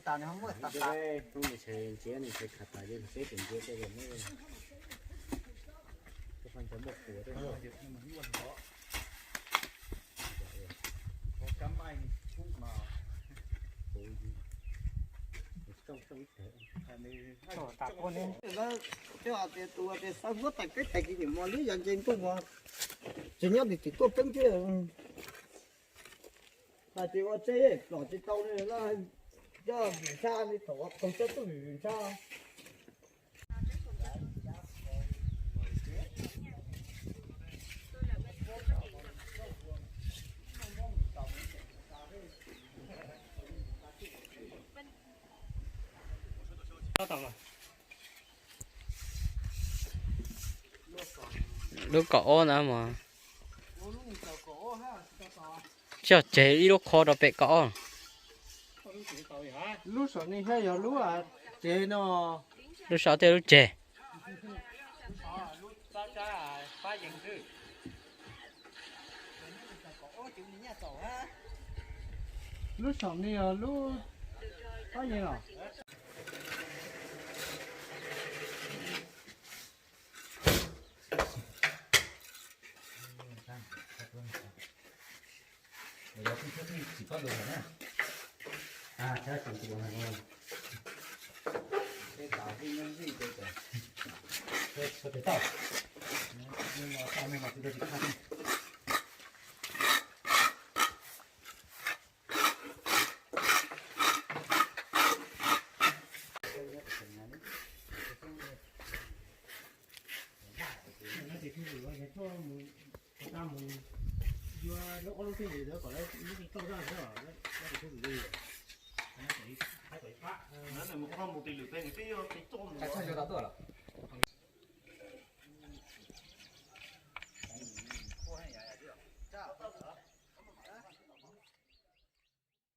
Tas nws ho muaj tas tas. Nws tshais ntsia, nws tshais khav tas, nws tshais ntsia tej los muab. Cov tias tus tias xav muab tag keb tag kis niam mos lib yog nce ntuj mos, tsis nyob tim tim tuaj peeb thiab. Hais tias ua teb pom tsis tau li, coj vim ntshaj li thaum ua qaug coj tuaj vim ntshaj. Lub kaum ob na mas. Tsis yog tseg ib lub qho rau pem kaum ob. Lub saum ni thiaj yog lub tseg no. Lub saum thiaj lub tseg. Lub saum ni yog lub pab yees los.